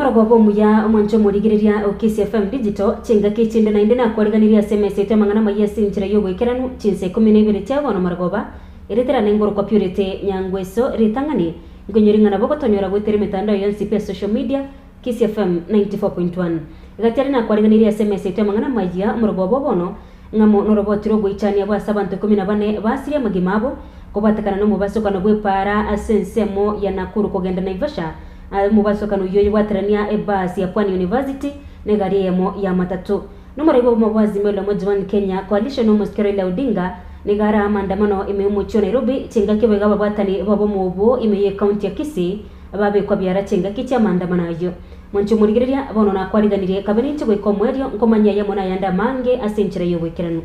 Omorogoba omuya, omwanche omorigereria o Kisii FM Digital, chingaki chinde naende nakwariganirie ase emesa yaito y'amang'ana amayia ase enchera y'oboikeranu, chinsa ikomi na ibere chia bono morogoba, ereterane ngorokwa Purity Nyangweso ritang'ani, nkoinyora ing'a nabo ogotonyora goetera emetandao yonsi pi ya social media, Kisii FM 94.1. Egati aria nakwariganirie ase emesa yaito y'amang'ana amayia, omorogoba o bono, ng'amo noroboti rw'ogoichania bwa ase abanto ikomi na bane basirie amagima abo, kobwatekana nomobasokano bw'epaara ase ensemo ya Nakuru kogenda Naivasha, Omobasokano oyio oyobwaterania ebasi ya Pwani University na egari eyemo ya matatu. Nomorai bw'obomo bwa Azimio la Umoja One Kenya Coalition Omosike Raila Odinga nigo are amandamano ime y'omochie o Nairobi chingaki boigo ababwatani b'obomo obwo ime y'ecounty ya Kisii babekwa biara chingaki chi'amandamano ayio. Mwanche omorigereria, bono nakwariganirie kabe ninche goika omoerio nkomanyia ayamo nayande amange ase enchera y'oboikeranu.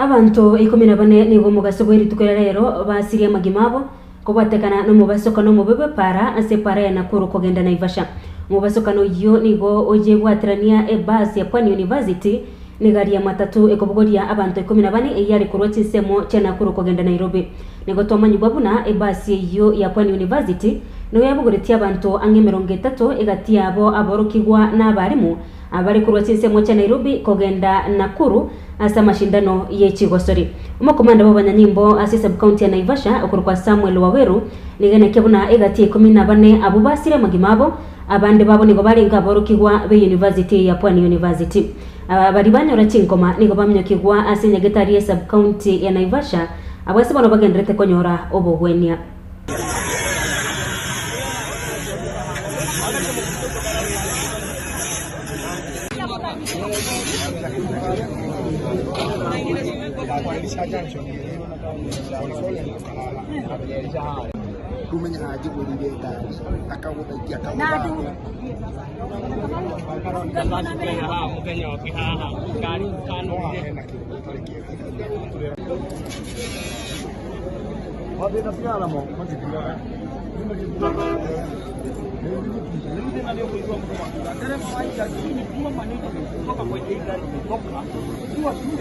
Abanto ikomi na bane nigo omogaso bwe rituko ria rero basirie amagima abo, kobwatekana nomobasokano omobe bw'epaara ase epaara ya Nakuru kogenda Naivasha. Omobasokano oyio nigo oyebwaterania ebus ya Pwani University na egari ya matatu ekobogoria abanto ikomi na bane eyio yare korwa chinsemo chia Nakuru kogenda Nairobi. Nigo twamanyigwa buna ebus eyio ya Pwani University nigo yabogoretie abanto ang'e emerongo etato egati yabo aborokigwa na abarimu abare korwa chinsemo chia Nairobi kogenda Nakuru ase amashindano ye chigosori. Omokomanda bw'abanyanyimbo ase esub-county ya Naivasha okorokwa Samuel Waweru nigo enekia buna egati ya ikomi na bane abwo basire amagima abo, abande babo nigo barenge aborokigwa be university ya Pwani University. Aba baria banyora chinkoma nigo baminyokigwa ase enyagetari ye sub-county ya Naivasha abwo ase bono bagendererete konyora obogwenia.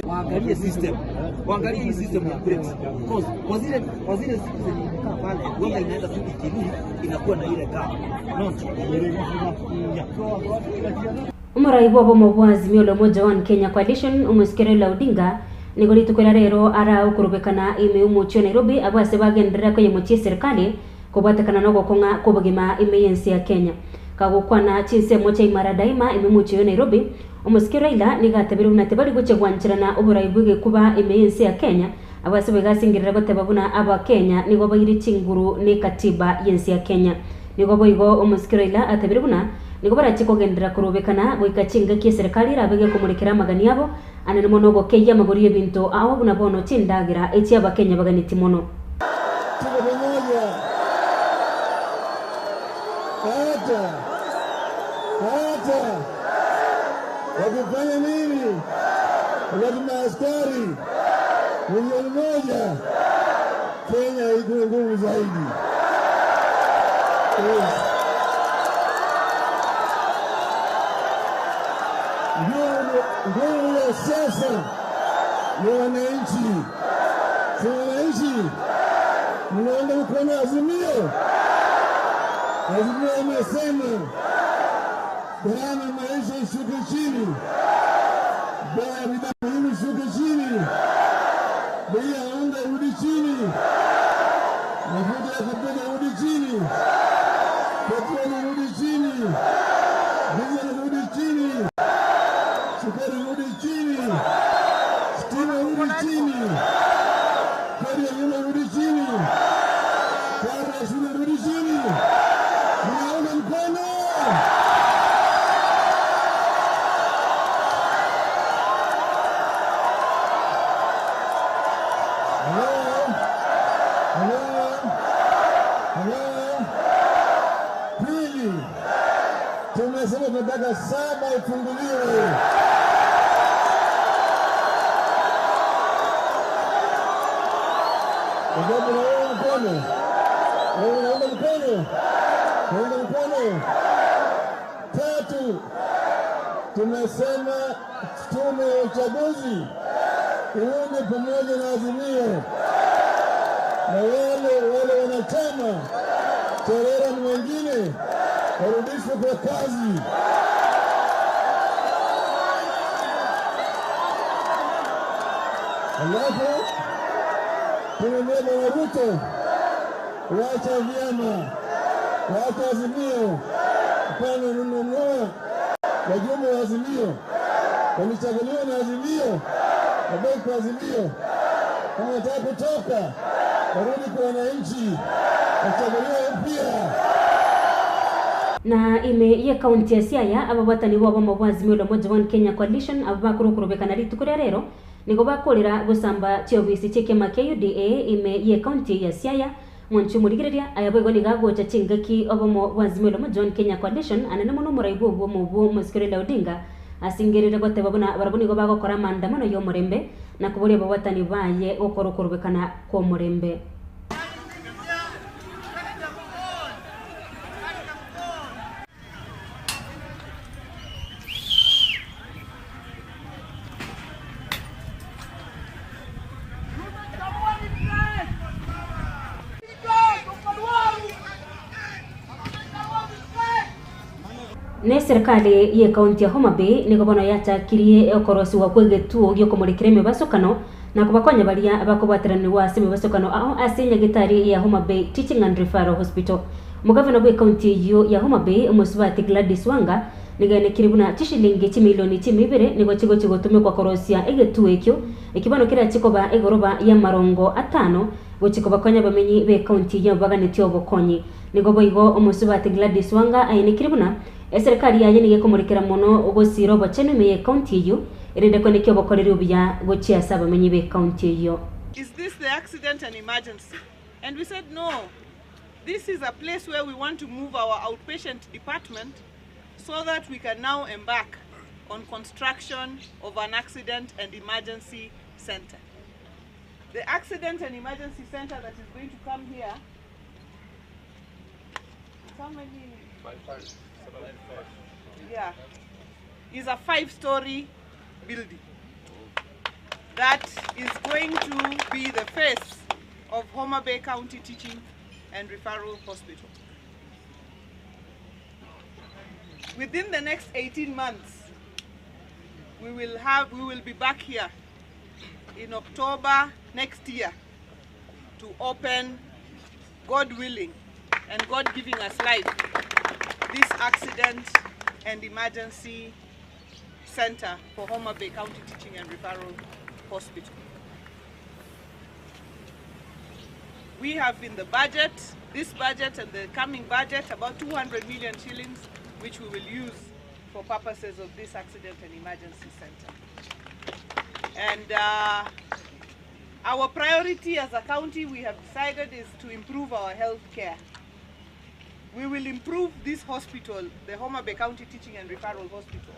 Waangalie system, waangalie hii system ya brakes because kwa zile kwa zile siku zenye imekaa pale, huenda inaenda tu ikirudi inakuwa na ile gap. Not yeah. Omorai bw'obomo bwa Azimio la Umoja One Kenya Coalition, Omosike Raila Odinga, nigo rituko ria rero ara okorobekana ime y'omochie o Nairobi abwo ase bagenderera koyemochia eserikali kobwatekana nogokong'a kw'obogima ime y'ense ya Kenya. Kagokwana chinsemo chia Imara Daima ime y'omochie oyo Nairobi, Omosike Raila nigo atebirie buna tibari gochia gwancherana oborai bw'egekuba ime y'ense ya Kenya abwo ase boigo asengerera goteba buna Abakenya nigo baire chinguru n'ekatiba y'ense ya Kenya. Nigo boigo Omosike Raila atebirie buna nigo barachie kogenderera korobekana goika chingaki eserekari erabe gekomorekera amagani abo Anene mono ogokeyia amagori y'ebinto ao buna bono chindagera echi Abakenya baganeti mono. Tuko pamoja hata hata wakifanya nini, wakati maaskari milioni moja, Kenya iko nguvu zaidi. Yes. Nguvu ya siasa ni wananchi, si wananchi mnaunga mkono Azimio. Azimio imesema gharama ya maisha ishuke chini, bei ya bidhaa muhimu ishuke chini, bei ya unga irudi chini, mafuta ya kupika irudi chini, petroli irudi chini, dizeli irudi chini, sukari irudi chini, stima irudi chini, kodi ya nyumba irudi chini, karo ya shule irudi chini. Mnaunga mkono? Hello? Hello? Hello? Pili, tumesema tunataka saba ifunguliwe. Kwa sababu naona mkono. mkono? Naunga mkono? Naunga mkono? Tatu, tumesema tume ya uchaguzi iunde pamoja na Azimio na wale wanachama Cherera na wengine warudishwe kwa kazi. Alafu tumemwambia Bwana Ruto, wacha vyama, wacha Azimio, hapana nununua wajumbe wa Azimio walichaguliwa na Azimio, wabaki kwa Azimio. Kama wanataka kutoka, warudi kwa wananchi, wachaguliwe upya. Na ime ye county ya Siaya ababwatani bo bwa Azimio la Umoja One Kenya Coalition abo bakurukurubekana rituko ria rero nigo bakorera gusamba chiobisi chiekema kia UDA ime ye county ya Siaya mwanchi omorigereria aya boigo nigo agocha chingaki obomo bwa Azimio la Umoja One Kenya Coalition anene mono omoraibu obwo omo Mosike Raila Odinga asingerere goteba buna barabwo nigo bagokora maandamano ya omorembe na koboria ababwatani baye gokora okorobekana kwa omorembe. Ne serikali ye kaunti ya Homa Bay nigo bono yachakirie okorosiwa kwa egetuo giokomorikera emebasokano na kobakonya baria bakobwateranirwa ase emebasokano ao ase nyagetari ya Homa Bay Teaching and Referral Hospital. Omogavana bwa ekaunti eyio ya Homa Bay omosubati Gladys Wanga nigaenekire buna chishilingi chimilioni chimibere nigo chigochi gotumikwa korosia egetuo ekio ekio bono kerachi koba egoroba ya marongo atano gochi kobakonya bamenyi be ekaunti eyio baganetie obokonyi. Nigo boigo omosubati Gladys Wanga aenekire buna eserikali yaye nigo ekomorikera mono ogosira obochenu ime ya ekaunti eyio erinde kwenekia obokoreri obuya gochia ase abamenyi be ekaunti eyio. Is this the accident and emergency? And we said no. This is a place where we want to move our outpatient department so that we can now embark on construction of an accident and emergency center. The accident and emergency center that is going to come here, how many? Yeah, is a 5-story building that is going to be the face of Homa Bay County Teaching and Referral Hospital. Within the next 18 months, we will be back here in October next year to open, God willing, and God giving us life, this accident and emergency center for Homa Bay County Teaching and Referral Hospital. We have in the budget, this budget and the coming budget, about 200 million shillings, which we will use for purposes of this accident and emergency center. And our priority as a county, we have decided, is to improve our health care. We will improve this hospital, the Homa Bay County Teaching and Referral Hospital.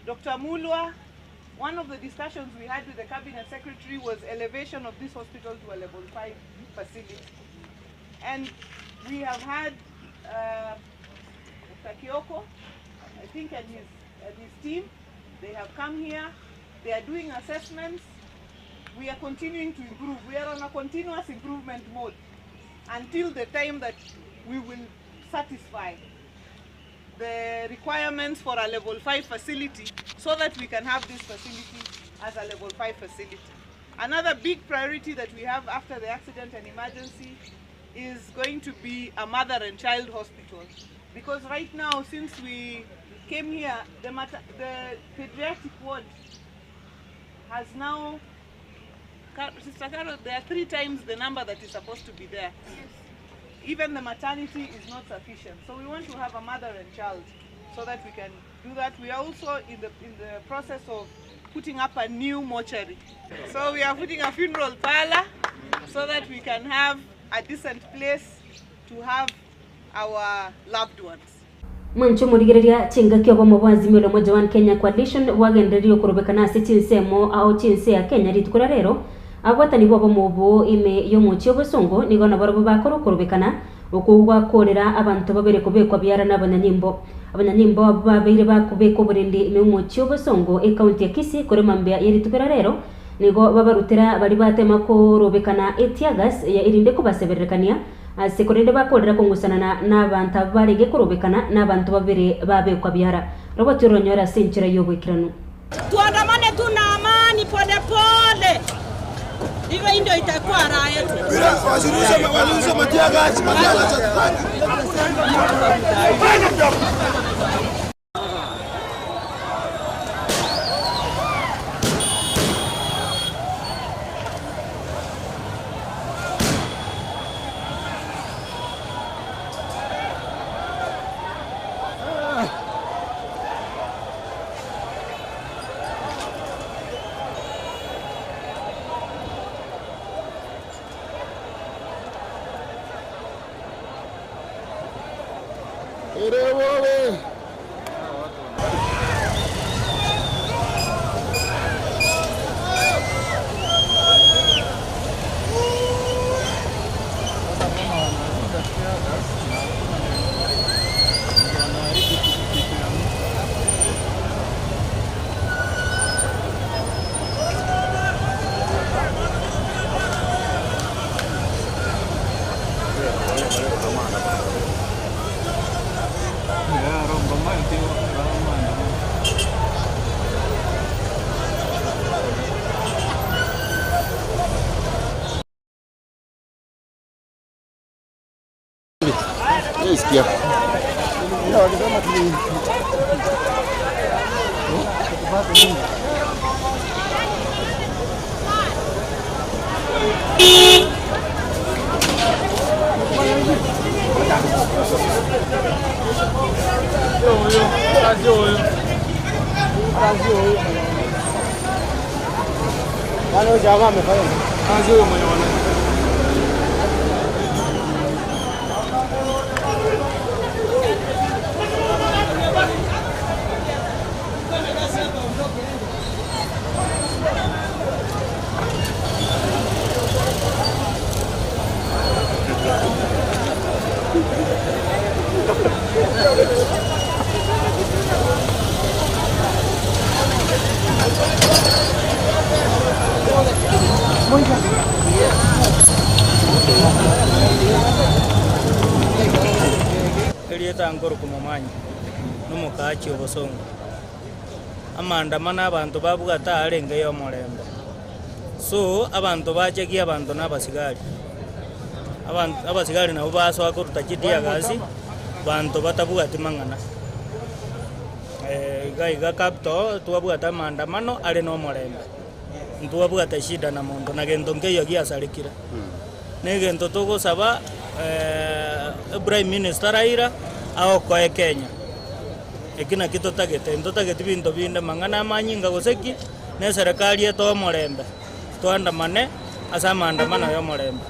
Dr. Mulwa, one of the discussions we had with the Cabinet Secretary was elevation of this hospital to a level 5 facility. And we have had Dr. Kioko, I think, and his team. They have come here. They are doing assessments. We are continuing to improve. We are on a continuous improvement mode until the time that we will satisfy the requirements for a level 5 facility so that we can have this facility as a level 5 facility. Another big priority that we have after the accident and emergency is going to be a mother and child hospital. Because right now, since we came here, the pediatric ward has now, Sister Carol, there are 3 times the number that is supposed to be there. Even the maternity is not sufficient. So we want to have a mother and child so that we can do that. We are also in the process of putting up a new mortuary. So we are putting a funeral parlor so that we can have a decent place to have our loved ones. Mwancho murigereria chingaki obomo bwa Azimio la Umoja One Kenya Coalition bwagendereire okorobekana ase chinsemo ao chinse ya Kenya rituko ria rero Ababwatani b'obomo obwo ime y'omochie obosongo nigo nabarabwo bakora okorobekana okwo gwakoorera abanto babere kobekwa biara nabanyanyimbo. Abanyanyimbo abwo babeire bakobeka oborendi ime y'omochie obosongo ekaunti ya Kisii korema mbuya ye rituko ria rero nigo babarutera baria batema korobekana etiagas ya erinde kobasebererekania ase korende bakoorera kong'usanana nabanto abwo barenge korobekana nabanto babere babekwa biara. Roboti oronyore ase enchera y'oboikeranu. Tuandamane tu na amani pole pole, hivyo hii ndio itakuwa raha yetu. Ere wewe. Sikia. Erieta nkorokwa Momanyi, na omokaachi obosongo. Amaandamano abanto babwate arenge ya omorembe. So, abanto bachegia abanto na abasigari. Abanto abasigari nabo basoa koruta chitear gas, banto batabwati mang'ana. Iga iga capital twabwate amaandamano are na omorembe. Ntwabwate shida na monto na gento nkeiyo giasarekire. Na egento togosaba Prime Minister Raila agokoe Kenya. Eki naki totagete, ntotageti binto binde mang'ana amanyinga gose ki, na eserekari etoe omorembe, toandamane ase amaandamano ya omorembe.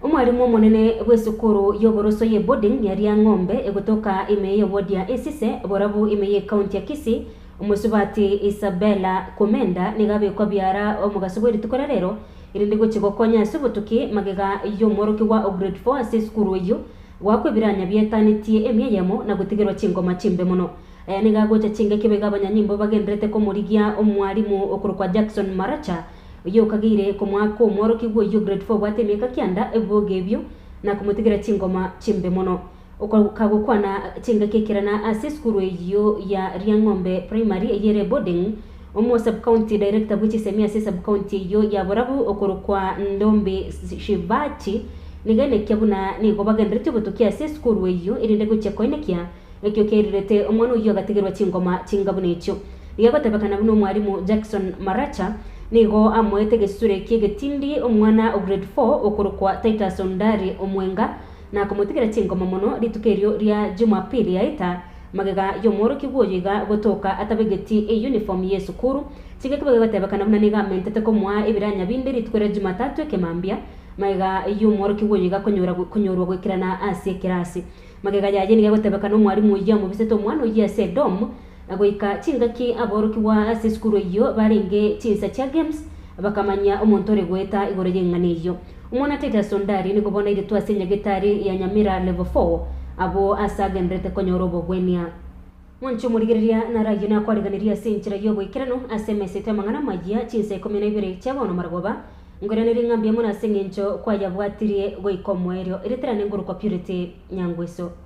Omwalimu omonene bw'esukuru y'oboroso ye boarding ya Riang'ombe egotoka ime y'eward ya Esise borabu ime y'ecounty ya Kisii omosubati Isabella Komenda nigo abekwa biara omogaso bwa rituko ria rero erinde gochia gokonya ase obotuki magega y'omworokia o grade 4 ase esukuru eyio gwakwa ebiranya bietanetie emia eyemo na gotigerwa chingoma chimbe mono. Aya nigo agocha chingaki baiga abanyanyimbo bagenderete komorigia omwalimu okorokwa Jackson Maracha oyo okageire komwaka omworokia oyio grade 4 obwate emiaka kianda ebibogo ebio na komotigera chingoma chimbe mono. Kagokwana chingaki ekerana ase esukuru eyio ya Riang'ombe Primary eyere boarding omo sub-county director bwa chisemi ase sub-county eyio ya Borabu okorokwa Ndombe Shivachi nigaenekia buna nigo bagenderete obotuki ase esukuru eyio erinde gochia koenekia ekio kiairerete omwana oyio agatigerwa chingoma chinga buna echio. Nigo egotebekana buna omwalimu Jackson Maracha Nigo amoete egesusuro ekio egetindi omwana o grade 4 okorokwa Titus Ondari Omwenga na komotigera chingoma mono rituko erio ria Jumapili yaeta magega y'omworokigwa oyo iga gotoka atabegeti eyuniform y'esukuru. Chingaki bagegotebekana buna nigo amentete komoa ebiranya binde rituko ria Jumatatu ekemambia magega y'omworokigwa oyo iga konyora konyorwa goikerana ase ekerasi. Magega yaye nigo egotebekana omwalimu oyio amobisete omwana oyio ase edom na goika chingaki aborokigwa ase esukuru eyio barenge chinsa chia games bakamanya omonto ore goeta igoro y'eng'ana eyio. Omwana Titus Ondari nigo bono airetwe ase enyagetari ya Nyamira Level 4 abwo ase agenderete konyora obogwenia. Mwanche omorigereria naro ayio nakwariganirie ase enchera y'oboikeranu ase emesa yaito y'amang'ana amayia chinsa ikomi na ibere chia bono marogoba, ngoiranerie ng'a mbuya mono ase eng'encho kwayabwatirie goika omoerio. Erieta riane ngorokwa Purity Nyangweso.